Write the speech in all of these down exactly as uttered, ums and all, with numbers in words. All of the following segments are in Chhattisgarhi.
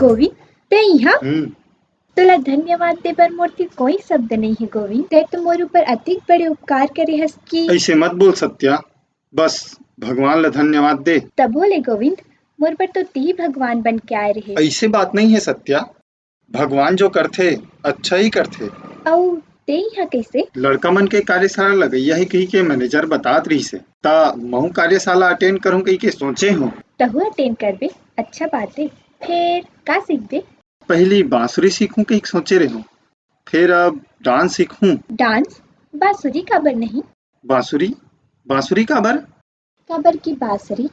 गोविंद, तैं इहाँ? हम्म। तोला धन्यवाद दे बर मोर तीर कोई शब्द नइ हे गोविंद। तैं तो मोर ऊपर अतिक बड़े उपकार करे हस कि अइसे मत बोल सत्या, बस भगवान ला धन्यवाद दे। तभो ले गोविंद, मोर बर तो तीही भगवान बन के आए रहे। अइसे बात नइ हे सत्या, भगवान जो करथे, अच्छा ही करथे। अउ तैं इहाँ कइसे? लड़का मन के कार्यशाला लगइया हे कहिके manager बतात रहिस हे, त महूँ कार्यशाला attend करहूँ कहिके सोचे हूँ। तहूँ attend करबे, अच्छा बात हे। फेर का सीखबे? पहिली बांसुरी सीखहूँ कहिके सोचे रेहेंव, फेर अब dance सीखहूँ। Dance? बांसुरी काबर नहीं? बांसुरी? बांसुरी काबर? काबर कि बांसुरी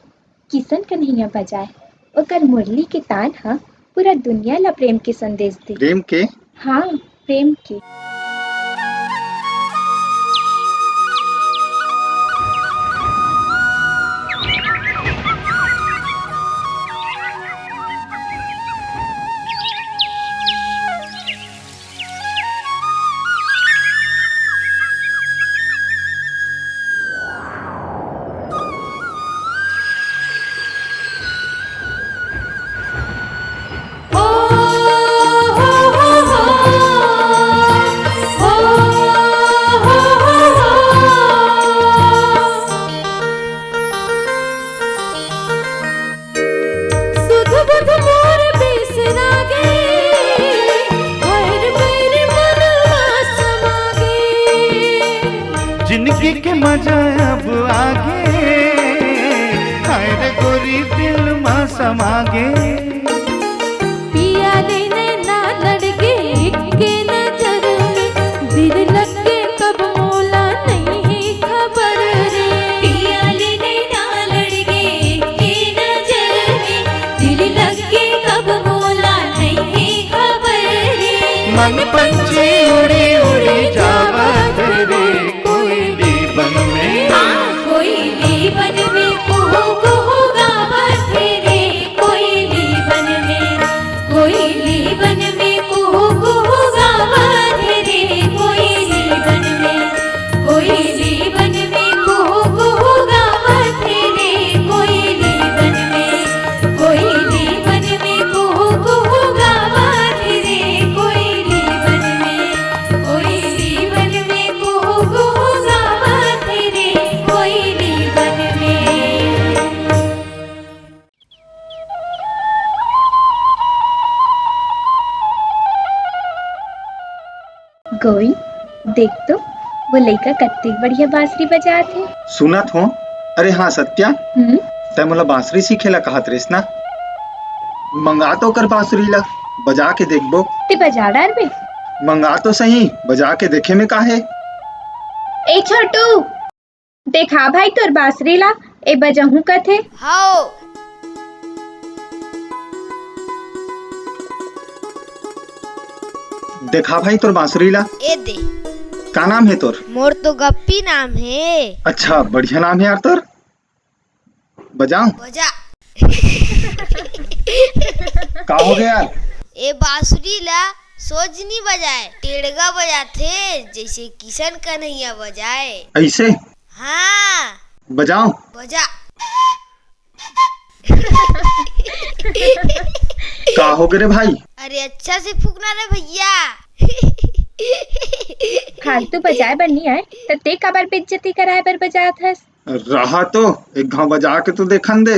किशन कन्हैया बजाए, ओकर मुरली के तान ह पूरा दुनिया ला प्रेम के संदेश दे। प्रेम के? हाँ, प्रेम के। सुध बुध मोर बिसरा गे, हर बेर मनवा समा गे। जिनगी के मजा अब आगे, हाय रे गोरी दिल मा समा गे। पिया ले नैना लड़ गे, एके नजर में दिल लग गे, कब मोला नइ हे खबर रे। पिया ले नैना लड़ गे, एके नजर में दिल लग गे, कब मोला नइ हे खबर रे। मन पंछी उड़ी उड़ी जावत रे, कोयली बन में। हाँ, कोयली बन में कुहू कुहू गावत रे, कोयली बन में, कोयली बन में कुहू कुहू गावत रे, कोयली बन में, कोयली बन में कुहू कुहू गावत रे, कोयली बन में, कोयली बन में कुहू कुहू गावत रे, कोयली बन में, कोयली बन में कुहू कुहू गावत रे, कोयली बन में। गोविंद, देख तो, वो लइका कत्ते बढ़िया बांसुरी बजात हे। सुनत हो? अरे हाँ सत्या, हम्म? तैं मोला बांसुरी सीखे ला कहत रहिस ना, मंगा तो ओकर बांसुरी ला, बजा के देखबो। तैं बजा डारबे? मंगा तो सही, बजा के देखे में का हे। ए छोटू, देखा भाई तोर बांसुरी ला, ए बजहूं कथे। हव। देखा भाई तोर बांसुरी ला। ए दे। का नाम हे तोर? मोर तो गप्पी नाम हे। अच्छा, बढ़िया नाम हे यार तोर। बजाओ। बजा। का हो गया यार? ए बांसुरी ला सोझ नी बजाए, टेड़गा बजाथे, जैसे किशन कन्हैया बजाए। ऐसे? हाँ। बजाओ। बजा। का हो गए रे भाई? अरे अच्छा से फूकना रे भैया। फालतू बजाए बर नी आए, त ते काबर बेइज्जती कराए बर बजात हस? रहा तो, एक घाव बजा के तो देखन दे।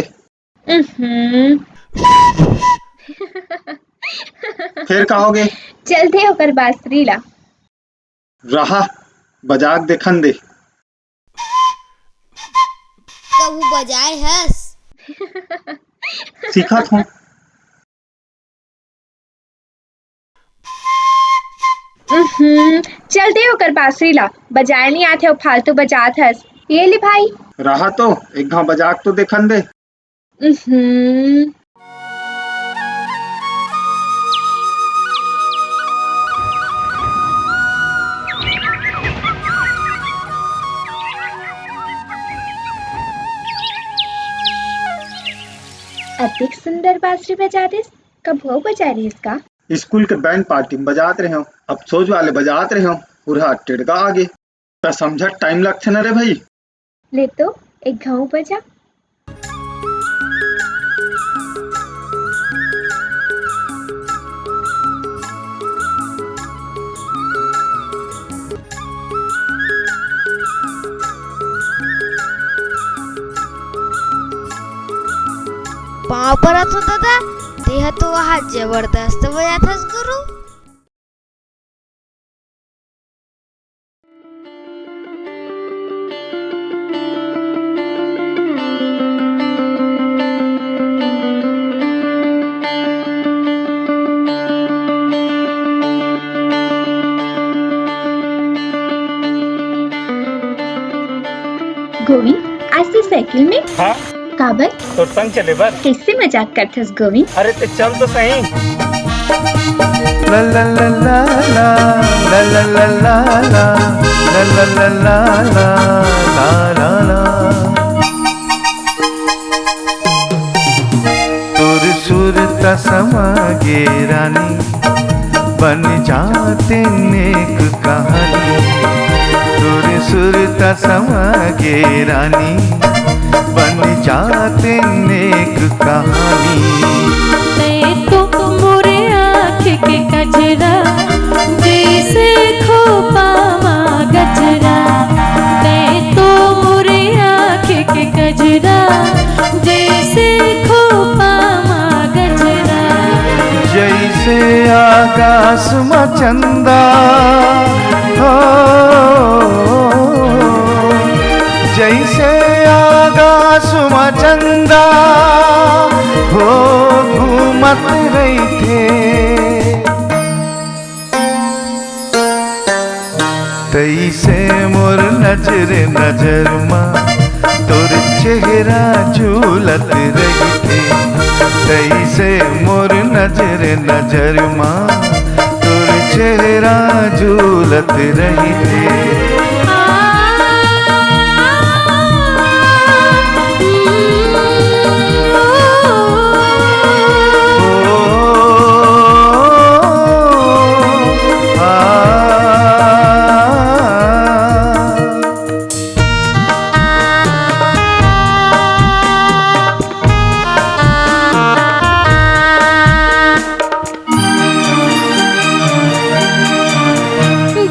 उहुं। फेर का होगे? चल दे ओकर बांसुरी ला। रहा, बजा के देखन दे। कभू बजाए हस? सीखत हूँ। उहुं, चल दे ओकर बांसुरी ला, बजाए नी आथे अउ फालतू बजात हस। ये ले भाई। रहा तो, एक घाव बजा के तो देखन दे। उहुं। अतेक सुंदर बांसुरी बजा देस, कभू बजाए रहिस का? स्कूल के बैंड पार्टी में बजात रहेंव, अब सोझ वाले बजात रहेंव, पुरहा टेड़गा आगे। त समझत टाइम लगथे न रे भई। ले तो, एक घाव बजा। पाँव परत हो दादा, तेहा तो वहाँ जबरदस्त बजाथस गुरु। गोविंद, आज तो साइकिल में? हाँ। काबर? तोर संग चले बर। कैसे मजाक करथस गोविंद? अरे ते चल तो सही। ला ला ला ला ला, ला ला ला ला ला, ला ला ला ला ला, ला ला ला। तोर सुरता समा गे रानी, बन जाते नेक कहानी। तोर सुरता समा गे रानी, बन जाते नेक कहानी। तैं तो मोरे आँख के कजरा, जैसे खोपा मा गजरा। तैं तो मोरे आँख के कजरा, जैसे खोपा मा गजरा। जैसे आकाश मा चंदा, हो, जैसे आकाश मा चंदा, हो, घूमत रहिथे। तैसे मोर नजर नजर मा तोर चेहरा झूलत रहिथे। तैसे मोर नजर नजर मा तोर चेहरा झूलत रहिथे।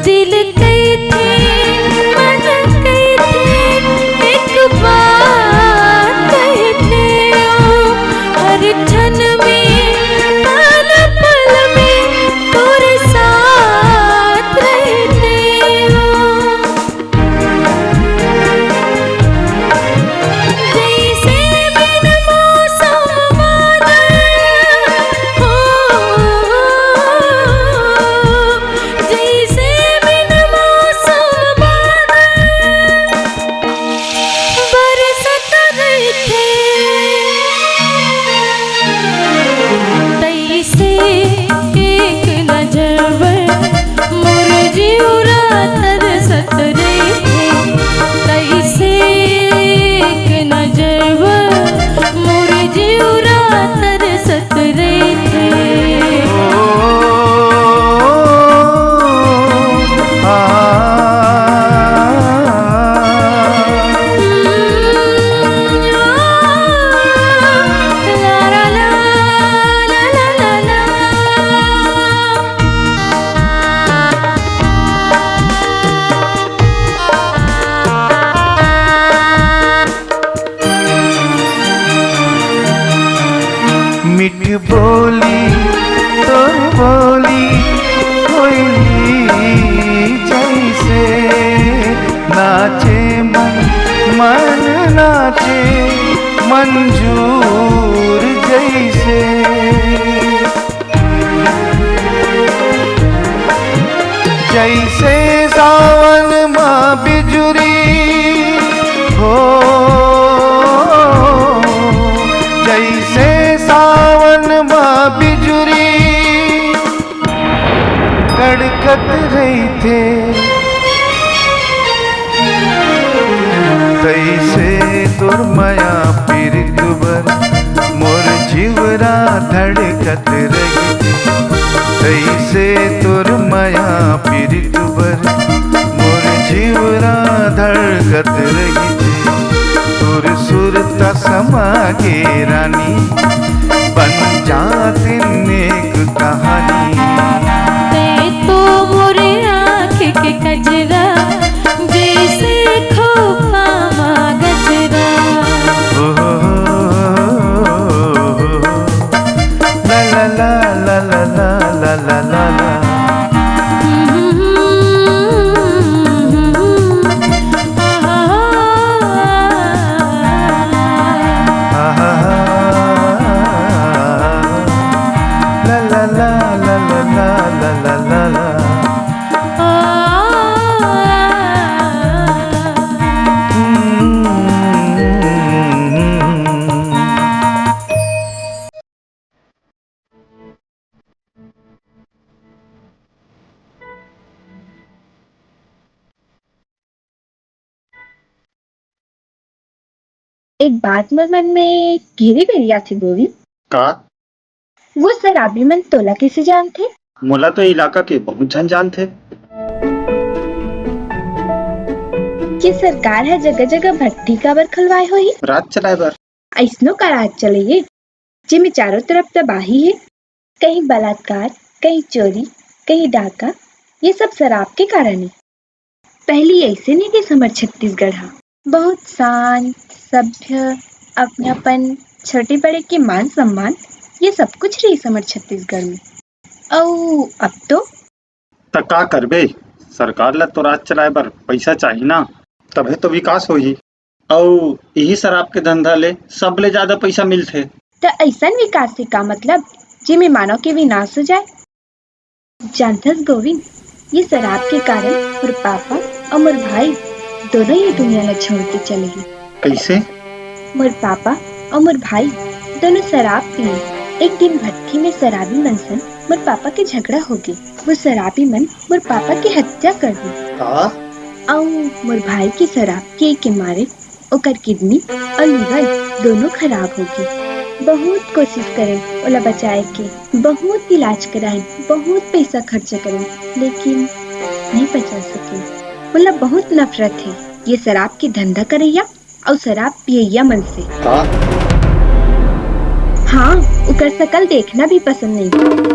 दिल कहिथे, मन कहिथे, एक बात कहिथे ओ, हर क्षण में, पल पल में तोरे साथ रहिथे ओ। जैसे बिन मौसम बादल, हो, जैसे बिन मौसम बादल बरसत रहिथे। तैसे एक नजर बर मोर जिउरा तरसत रहिथे। तैसे एक नजर बर मोर जिउरा तरसत रहिथे। मीठ बोली तोर बोली कोयली जैसे, नाचे मन, मन नाचे मंजूर जैसे। जैसे सावन मा बिजुरी हो, जैसे सावन मा बिजुरी कड़कत रहिथे। तैसे तोर मया पीरित बर मोर जीवरा धड़कत रहिथे। तैसे तोर मया पीरित बर मोर जीवरा धड़कत रहिथे। तोर सुरता समा गे रानी, बन जाते नेक कहानी। तैं तो मोरे आँख के कजरा, जैसे खोपा मा गजरा। ओ, एक बात मोर मन में घेरी बेरी आथे गोविंद। का? वो शराबी मन तोला कइसे जानथे? मोला तो इलाका के बहुत झन जानथे। कि सरकार ह जगह-जगह भट्ठी काबर खलवाए होही? राज चलाए बर। अइसनो का राज चलइए, जेमे चारों तरफ तबाही हे, कहीं बलात्कार, कहीं चोरी, कहीं डाका, ये सब शराब के कारण हे। पहली अइसे नइ रिहिस हमर छत्तीसगढ़ ह। बहुत शांत, सभ्य, अपनापन, छोटे बड़े के मान सम्मान, ये सब कुछ रिहिस हमर छत्तीसगढ़ में। अउ अब तो? त का करबे, सरकार ल तो राज चलाए बर पइसा चाही ना, तभे तो विकास होही। अउ इही शराब के धंधा ले सबले जादा पइसा मिलथे। त अइसन विकास से का मतलब, जेमे मानव के विनाश हो जाए? जानथस गोविंद, ये शराब के कारण मोर पापा अउ मोर भाई दोनों ये दुनिया ल छोड़ के चले गे। कइसे? मोर पापा अउ मोर भाई दोनों शराब पिए। एक दिन भट्ठी में शराबी मन सन मोर पापा के झगड़ा हो गे। वो शराबी मन मोर पापा के हत्या कर दे। का? अउ मोर भाई के शराब पिए के मारे ओकर किडनी अउ लिवर दोनों खराब हो गे। बहुत कोशिश करेन ओला बचाए के, बहुत इलाज कराएन, बहुत पइसा खर्चा करेन, लेकिन नइ बचा सकेन। मोला बहुत नफरत हे ये शराब के धंधा करइया अउ शराब पियइया मन से। का? हाँ, ओकर शकल देखना भी पसंद नइ हे।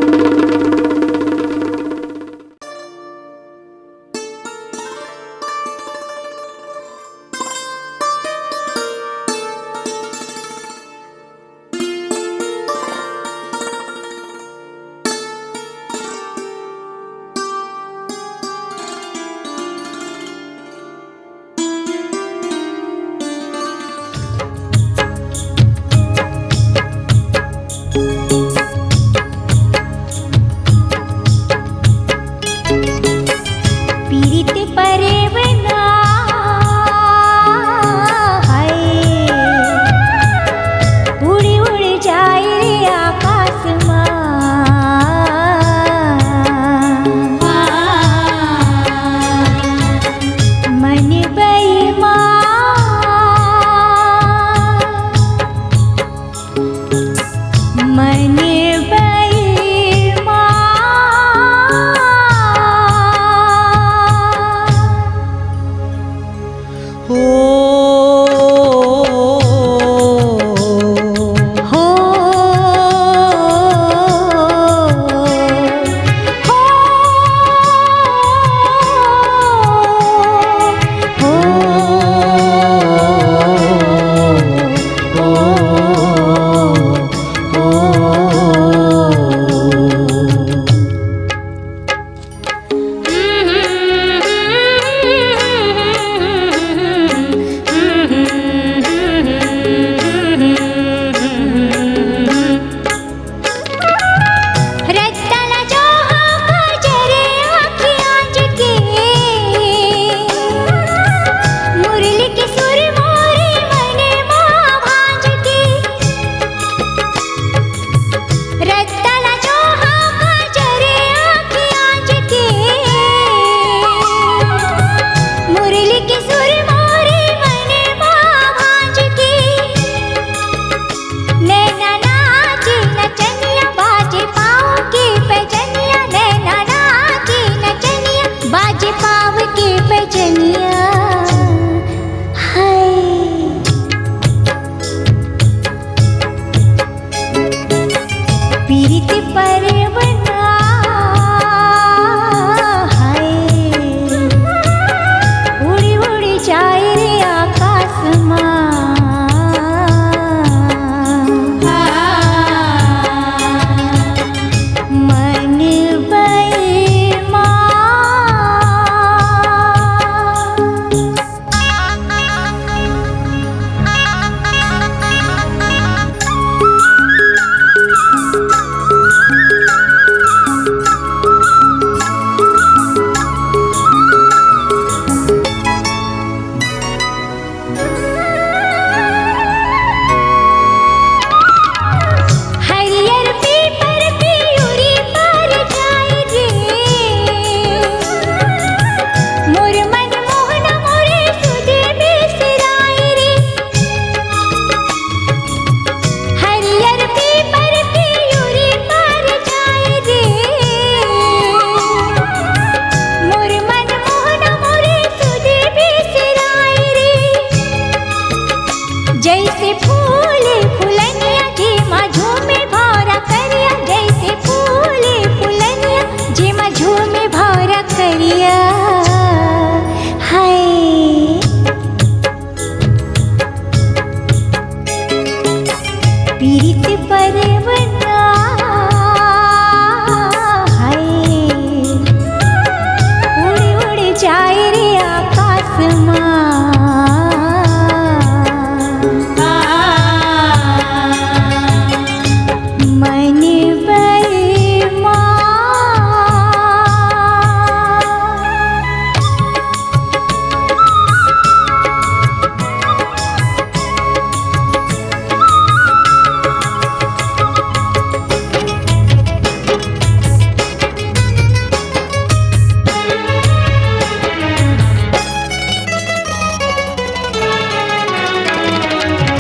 मन बेईमान।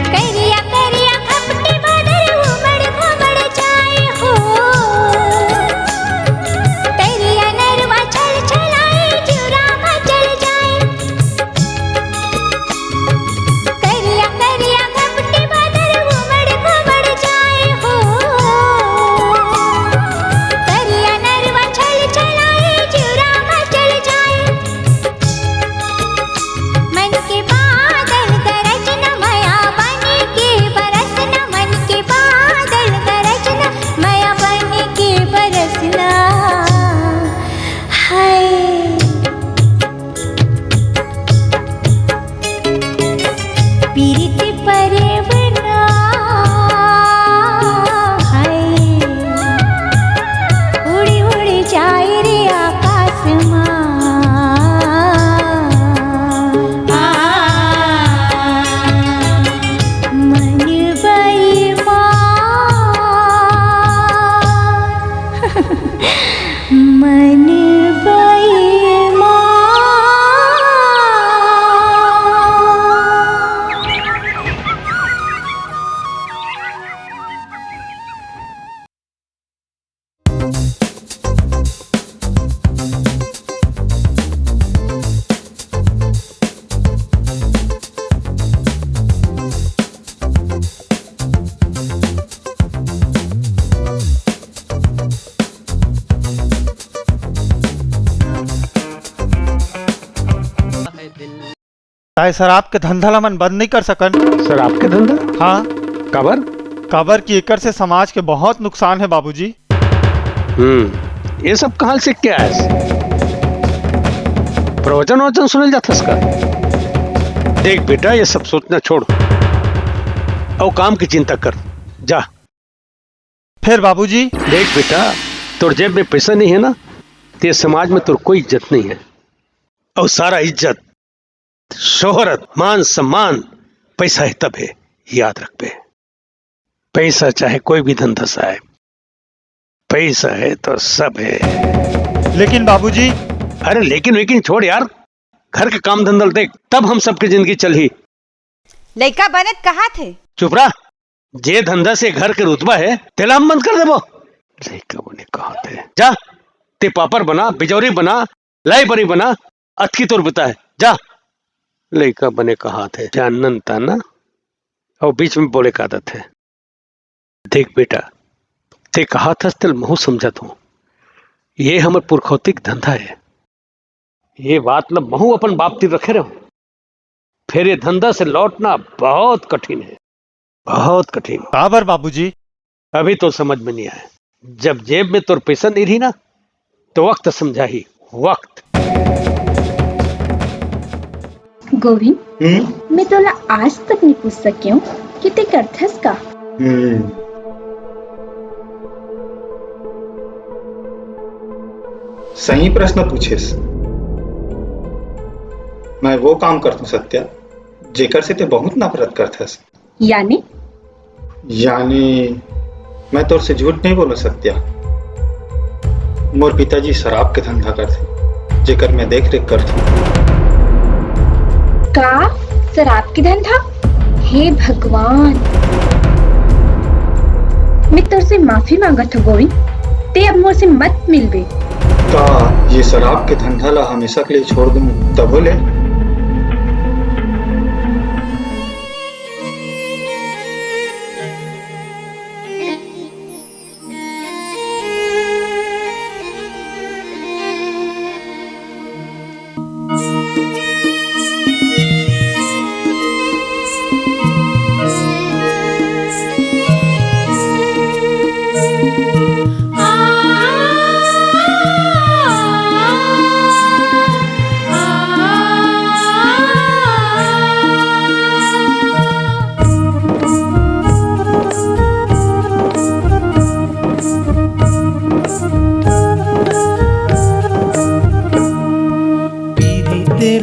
करिया करिया खपटी बादर उमड़ घुमड़ जाए हो। तरिया नरवा छल छलाए जुरा मचल जाए। करिया करिया खपटी बादर उमड़ घुमड़ जाए हो। तरिया नरवा छल छलाए जुरा मचल जाए। मन के बादल गरज न मया बन के बरस न, मन के बादल गरज न मया बन के बरस न। हाय। पीरित परेवना है, उड़ी उड़ी जाए रे आकाश मा। मन बेईमान, मन बेईमान। ताय शराब के धंधा ला मन बंद नहीं कर सकन। शराब के धंधा? हाँ। काबर? काबर कि एकर से समाज के बहुत नुकसान है बाबूजी। हम्म, ये सब कहाँ से क्या है? प्रवचन वचन सुनल जाथस का? देख बेटा, ये सब सोचना छोड़, अउ काम की चिंता कर। जा। फिर बाबूजी? देख बेटा, तोर जेब में पैसा नहीं है ना, ते समाज में तोर कोई इज्जत नहीं है। और सारा इज्जत, शोहरत, मान सम्मान पैसा है तब है, याद रखबे। पैसा चाहे कोई भी धंधा से आए, पैसा है तो सब है। लेकिन बाबूजी। अरे लेकिन वेकिन छोड़ यार, घर के काम धंधा ल देख, तब हम सबके जिंदगी चलही। लइका बनत कहा थे? चुप रह, जे धंधा से घर के रुतबा है, तेला हम बंद कर देबो। लइका बने कहा थे, जा, ते पापड़ बना, बिजौरी बना, लाई बरी बना, अतकी तोर बुता है, जा। लइका बने कहा थे, जानन ताना, और बीच में बोले का आदत है। देख बेटा, ते कहा थस तेल महू समझत हूँ, ये हमर पुरखौतिक धंधा है। ये बात ल महू अपन बाप तिर रखे रहूं, फिर ये धंधा से लौटना बहुत कठिन है, बहुत कठिन। काबर बाबूजी? अभी तो समझ में नहीं आया, जब जेब में तोर पैसा नहीं रही ना, तो वक्त समझाही, वक्त। गोविंद, हम्म? मैं तोला आज तक नहीं पूछ सकेंव कि ते करथस का? हम्म। सही प्रश्न पूछेस। मैं वो काम करथूं सत्या, जेकर से ते बहुत नफरत करथस। यानी? यानी, मैं तोर से झूठ नहीं बोलूं सत्या। मोर पिताजी शराब के धंधा करथे, जेकर मैं देख रेख करथूं। का? शराब के धंधा? हे भगवान, मैं तोर से माफी मांगत हूँ गोविंद, ते अब मोर से मत मिलबे। का ये शराब के धंधा ला हमेशा के लिए छोड़ दूं, तभो ले?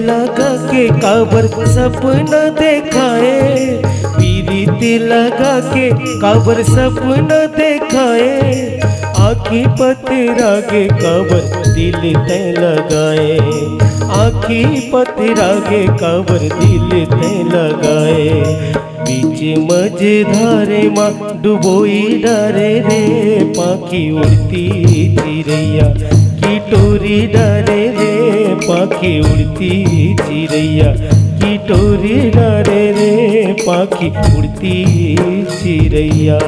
लगा के काबर सपना देखाए, पीरित लगा के काबर सपना देखाए। आँखी पथरा गे काबर दिल तैं लगाए, आँखी पथरा गे काबर दिल तैं लगाए। बीच मझधारे मा डुबोई डारे रे पाखी उड़ती चिरैया, कि टोरी डारे रे पाखी उड़ती चिरैया, कि टोरी डारे रे पाखी उड़ती चिरैया।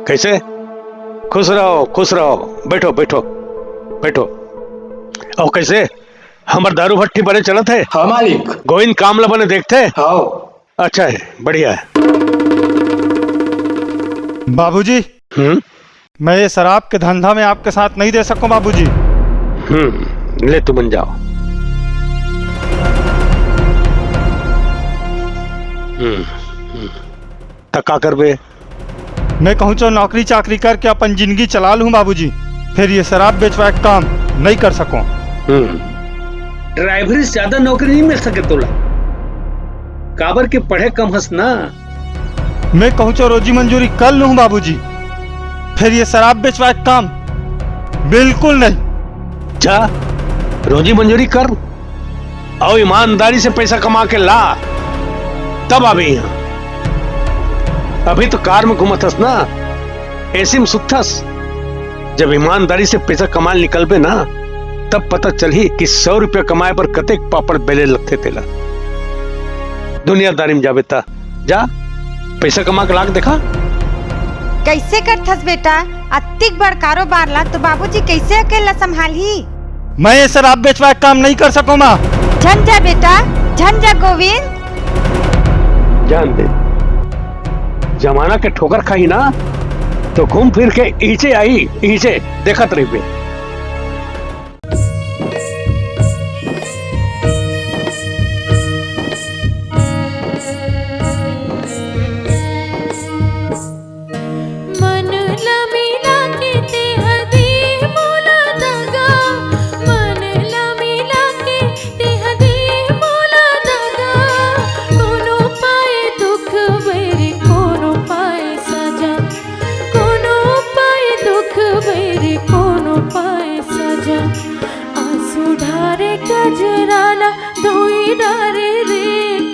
कैसे? खुश रहो, खुश रहो। बैठो, बैठो, बैठो। और कैसे? हमर दारू भट्टी बने चलत हे? हाँ मालिक। गोविंद काम ला बने देखथे? हाँ। अच्छा है, बढ़िया है। बाबूजी, हम्म? मैं ये शराब के धंधा में आपके साथ नहीं दे सकूं बाबूजी। हम्म, ले तुमन जाओ। हम्म, हम्म। त का करबे? मैं कहूँ चो नौकरी चाकरी करके अपन जिंदगी चला लूँ बाबूजी, फिर ये शराब बेचवा के काम नहीं कर सकूँ। हम्म। ड्राइवरी से ज्यादा नौकरी नहीं मिल सके तोला, काबर के पढ़े कम हस ना। मैं कहूँ चो रोजी मंजूरी कर लूँ बाबूजी, फिर ये शराब बेचवा के काम बिल्कुल नहीं। जा, रोजी मंजूरी कर, अउ ईमानदारी से पैसा कमा के ला, तब आबे यहाँ। अभी तो कार में घूमत हस ना, एसी में सुतथस। जब ईमानदारी से पैसा कमाए निकलबे ना, तब पता चलही कि सौ रुपया कमाए बर कतेक पापड़ बेले लगथे तेला। दुनियादारी में जाबे त जा, पैसा कमा के लाके देखा। कैसे करथस बेटा? अतिक बड़ कारोबार ला तो बाबूजी कैसे अकेला संभालही? मैं ये शराब बेचवा के काम नहीं कर सकूं माँ। झन जा बेटा, झन जा गोविंद। जान दे, जमाना के ठोकर खाही ना, तो घूम फिर के इहिचे आही, इहिचे देखत रहिबे। मन ला मिला के तेहा दे मोला दगा, मन ला मिला के तेहा दे मोला दगा। कोनो पाए दुख बैरी, कोनो पाए सजा, कोनो पाए दुख बैरी, कोनो पाए सजा। आंसू ढारे कजरा ला धोई डारे रे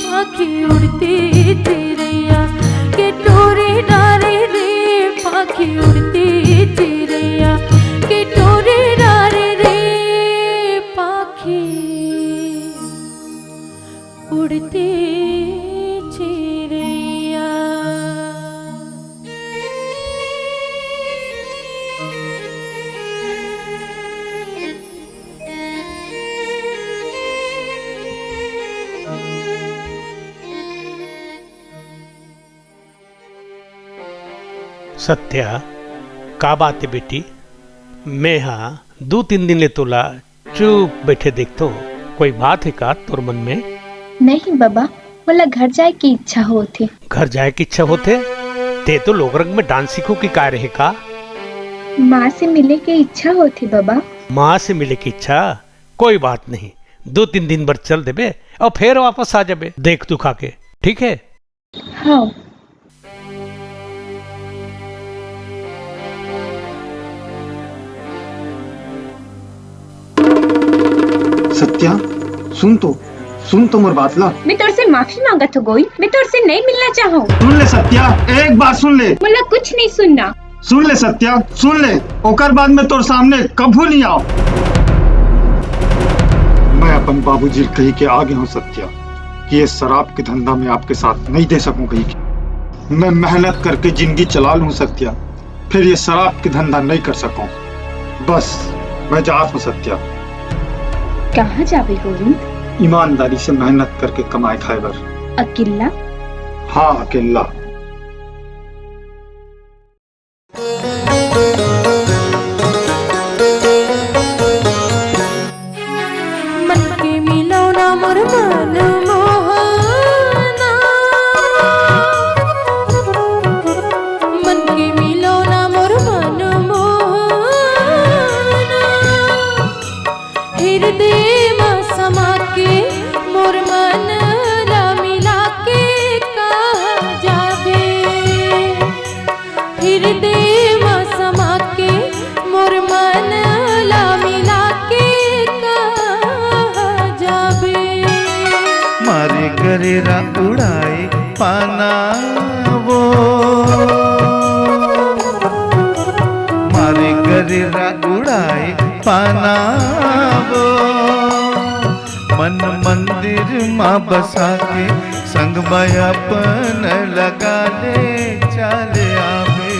पाखी उड़ती चिरैया, के टोरी डारे रे पाखी उड़ती चिरैया, के टोरी डारे रे पाखी उड़ती चिरैया। सत्या, का बात हे बेटी? मैं हा दू तीन दिन ले तोला चुप बैठे देखथों, कोई बात हे का तोर मन में? नहीं बबा, मोला घर जाए के इच्छा होत हे। घर जाए के इच्छा होत हे? ते तो लोकरंग में डांस सीखो कि काय रहे का? माँ से मिले के इच्छा होत हे बबा। माँ से मिले के इच्छा? कोई बात नहीं, दो तीन दिन बर चल देबे अउ फेर वापस आ जाबे देख दुख के, ठीक हे? हाँ। सत्या, सुन तो, सुन तो मोर बात ला। मैं तोर से माफी मांगत हों गोविंद, मैं तोर से नहीं मिलना चाहूँ। सुन ले सत्या, एक बार सुन ले। मोला कुछ नहीं सुनना। सुन ले सत्या, सुन ले, ओकर बाद मैं तोर सामने कभू नहीं आव। मैं अपन बाबूजी ल कही के आ गे हों सत्या, कि ये शराब के धंधा मैं आपके साथ नहीं दे सकूं कही के। मैं मेहनत करके जिंदगी चला लूं सत्या, फिर ये शराब के धंधा नहीं कर सकूं। बस, मैं जात हूँ सत्या। कहाँ जाबे गोविंद? ईमानदारी से मेहनत करके कमाए खाए बर। अकेला? हाँ, अकेला। मन के मिलौना मोर मन मोहना, मन के मिलौना मोर मन मोहना, हिरदे म समा के मोर मन ला मिला के कहाँ जाबे? हिरदे म समा के मोर मन ला मिला के कहाँ जाबे? मारे गरेरा उड़ाए पाना वो, मारे गरेरा उड़ाए पाना वो, मन मंदिर मा बसा के संग म अपन लगा ले चले आबे।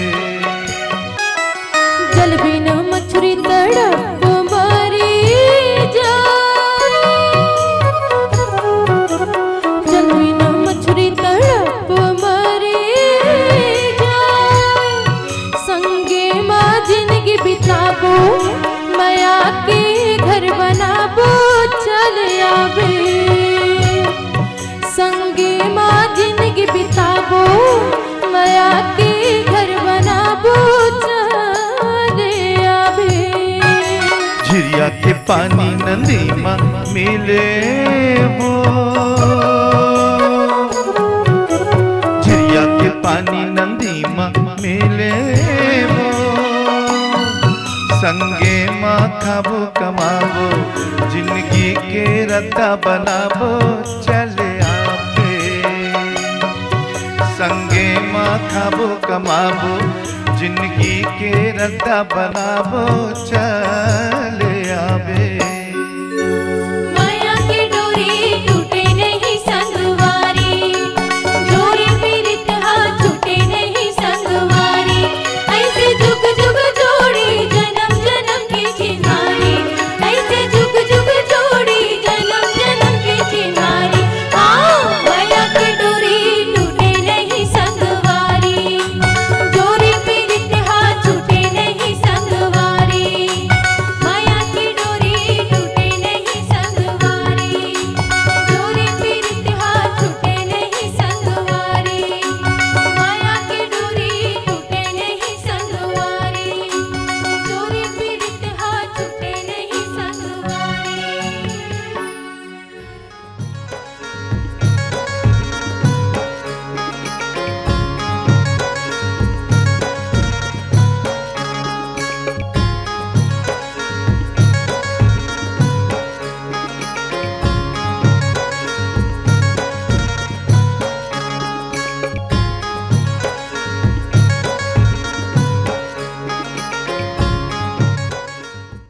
जल बिन मछरी तड़प मरी जाए, जल बिन मछरी तड़प मरी जाए। संगे मा जिंदगी बिताबो, मया के घर बनाबो, चल आबे। संगे मा जिंदगी बिताबो, मया के घर बनाबो, चल आबे। झिरिया के पानी नंदी मा मिले वो, झिरिया के पानी नंदी मा मिले वो, संगे मा खाबो कमाबो, जिंदगी के रद्दा बनाबो, चले आबे। संगे मा खाबो कमाबो, जिंदगी के रद्दा बनाबो, चले आबे।